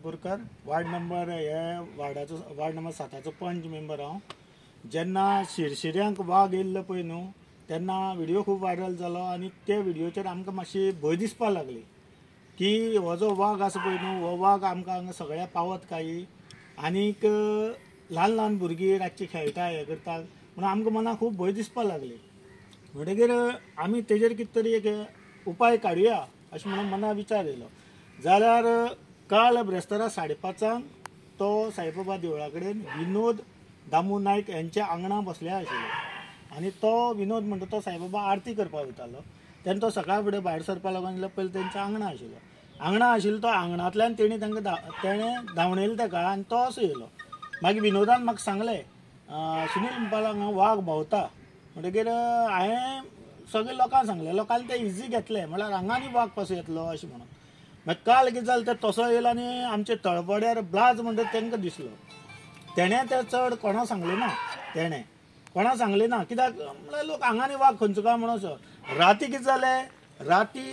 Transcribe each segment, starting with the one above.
Borkar ward number हे वार्डाचो ward number 7चो पंच member हांव. जेन्ना शिरशिऱ्यांक वाग येयल्लो पळय न्हू तेन्ना व्हिडियो खूब व्हायरल जालो आनी त्या व्हिडियोचेर आमकां मातशी भंय दिसपाक लागली की हो जो वाग आसा पळय न्हू हो वाग आमकां हांगा सगळ्या पावत काय आनीक ल्हान ल्हान भुरगीं रातची खेळटा हें करता म्हणून आमकां मनाक खूब भंय दिसपाक लागली. म्हणटगीर आमी तेजेर कितें तरी एक उपाय काडुया अशें म्हणून मना विचार येयलो. जाल्यार काल ब्रेस्तारा 5:30 तो साईबाबा देवळा कडेन विनोद दामू नायक यांच्या आंगणा बसले आशिल्लो आनी तो विनोद म्हणटा तो साईबाबा आरती करपाक वयतालो तेन्ना तो सकाळ फुडें भायर सरपाक लागून पयलीं तेंच्या आंगणा आशिल्लो. आंगणा आशिल्लो तो आंगणांतल्यान तेणी तांकां तेणें धांवणयलो ताका आनी तो असो येयलो. मागीर विनोदान म्हाका सांगलें सुनील म्हणपाक लागलो वाग भोंवता. म्हणटगीर हांवें सगळे लोकांक सांगलें, लोकांनी ते इजी घेतले म्हळ्यार हांगा आनी वाग कसो येतलो अशें म्हणून. मागीर काल कितें जालें तें तसो येयलो आनी आमचे तळपड्यार ब्लाज म्हणटा तांकां दिसलो. तेणें तें चड कोणा सांगलें ना, तेणें कोणा सांगलें ना कित्याक म्हळ्यार लोक हांगा आनी वाग खंयचो काय म्हणून असो. राती कितें जालें, राती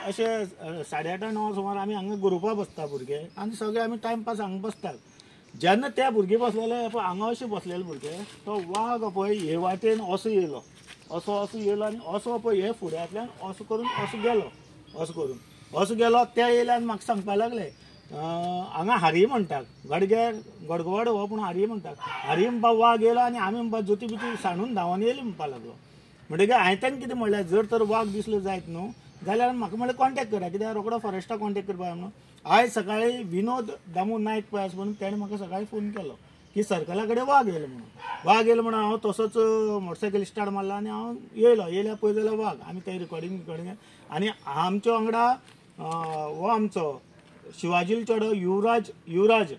अशें 8:30 9 सुमार आमी हांगा ग्रुपा बसता भुरगे आनी सगळे आमी टायमपास हांगा बसतात. जेन्ना ते भुरगे बसलेले पळय हांगा अशे बसलेले भुरगे तो वाग पळय हे वाटेन असो येयलो, असो असो येयलो आनी असो पळय हे फुड्यांतल्यान असो करून असो गेलो, असो करून असो गेलो. ते येयले आनी म्हाका सांगपाक लागले हांगा हारी म्हणटात गडगे गडगवाडो हो पूण हारी म्हणटात. हारी म्हणपा वाग येयलो आनी आमी म्हणपा जोती बिती सांडून धांवन येयली म्हणपाक लागलो. म्हणटगीर हांवें तांकां कितें म्हणलें, जर तर वाग दिसलो जायत न्हू जाल्यार म्हाका म्हणलें कॉन्टेक्ट करा कित्याक रोकडो फॉरेस्टाक कॉन्टेक्ट करपाक जाय म्हणून. आयज सकाळीं विनोद दामू नायक पळय आसा म्हणून तेणें म्हाका सकाळीं फोन केलो की सर्कला कडेन वाग येयलो म्हणून. वाग येयलो म्हणून हांव तसोच मोटरसायकल स्टार्ट मारला आनी हांव येयलो. येयल्या पळय जाल्यार वाग आमी ते रिकॉर्डिंग आनी आमच्या वांगडा हो आमचो शिवाजील चेडो युवराज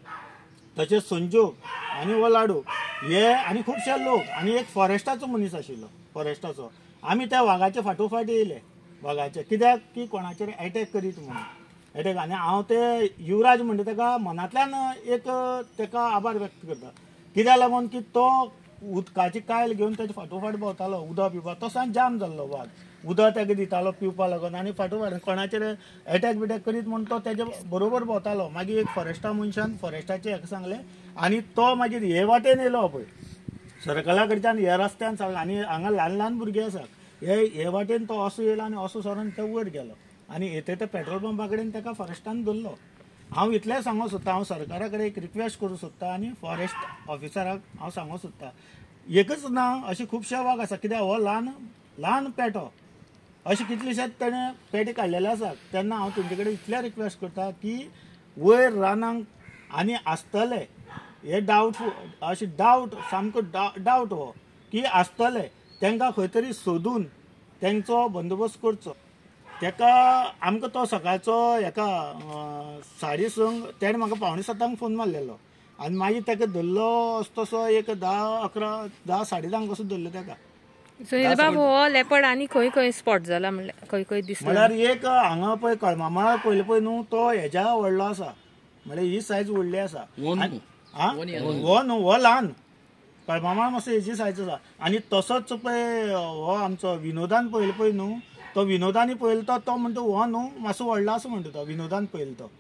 तशेंच संजोग आनी हो लाडू हे आनी खुबशे लोक आनी एक फॉरेस्टाचो मनीस आशिल्लो फॉरेस्टाचो. आमी त्या वागाचे फाटोफाट येयले वागाचे कित्याक की कोणाचेर एटॅक करीत म्हणून एटॅक. आनी हांव ते युवराज म्हणटा ताका मनांतल्यान एक ताका आभार व्यक्त करता कित्याक लागून की तो उदकाची कायल घेवन ताचे फाटोफाट भोंवतालो उदक पिवपाक. तसो जाम जाल्लो वाग उदक ताका दितालो पिवपाक लागून आनी फाटोफाट कोणाचेर एटॅक बिटॅक करीत म्हूण तो तेजे बरोबर भोंवतालो. मागीर एक फॉरेस्टा मनशान फॉरेस्टाचे हेका सांगलें आनी तो मागीर हे वाटेन येयलो पळय सर्कला कडच्यान ह्या रस्त्यान सांगलें आनी हांगा ल्हान ल्हान भुरगे आसात हे हे वाटेन तो असो येयलो आनी असो सरून तो वयर गेलो आनी येते ते पेट्रोल पंपा कडेन ताका फॉरेस्टान धरलो. हांव इतलें सांगूंक सोदता, हांव सरकारा कडेन एक रिक्वेस्ट करूंक सोदता आनी फॉरेस्ट ऑफिसराक हांव सांगूंक सोदता एकच ना अशे खुबशे वाग आसा कित्याक हो ल्हान ल्हान पेटो अशे कितलेशेच तेणें पेटे काडलेले आसात. तेन्ना हांव तेंचे कडेन इतलें रिक्वेस्ट करता की वयर रानांक आनी आसतले हे डावटफूल अशें डावट सामको डावट हो की आसतले तांकां खंय तरी सोदून तांचो बंदोबस्त करचो. ताका आमकां तो सकाळचो हेका 6:30 तेणें म्हाका 6:45 फोन मारलेलो आनी मागीर ताका धरलो असो तसो एक 10 11 10 10:30 कसो धरलो ताका. सुनील बाब हो लेपर्ड आनी खंय खंय स्पॉट जाला म्हणल्यार खंय खंय दिसलो? म्हळ्यार एक हांगा पळय कळमामळार पयलें पळय न्हू तो हेज्या व्हडलो आसा म्हळ्यार ही सायज व्हडली आसा. हो न्हू हो ल्हान कळमामळ मातसो हेजी सायज आसा. आनी तसोच पळय हो आमचो विनोदान पळयलो पळय न्हू तो विनोदानी पळयलो तो तो म्हणटा हो न्हू मातसो व्हडलो आसा म्हणटा तो विनोदान पळयलो तो.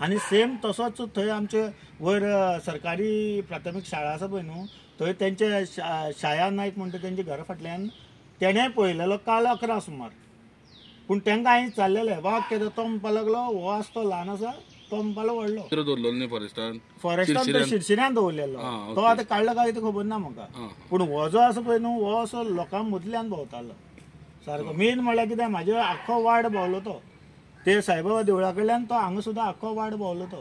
आनी सेम तसोच थंय आमचे वयर सरकारी प्राथमीक शाळा आसा पळय न्हू थंय तेंचे शाया नायक म्हणटा तेंच्या घरा फाटल्यान तेणें पळयलेलो काल 11 सुमार पूण तांकां हांवें विचारलेलें वाग कितें तो म्हणपा लागलो हो आसा तो ल्हान आसा, तो म्हणपा लागलो व्हडलो. दवरलेलो न्ही फॉरेस्टान, फॉरेस्टान तो शिरशिऱ्यान दवरलेलो, तो आतां काडलो काय कितें खबर ना म्हाका. पूण हो जो आसा पळय न्हू हो असो लोकां मदल्यान भोंवतालो सारको. मेन म्हणल्यार कितें म्हाजे आख्खो वार्ड भोंवलो तो, ते साईबाबा देवळा कडल्यान तो हांगा सुद्दां आख्खो वार्ड भोंवलो तो.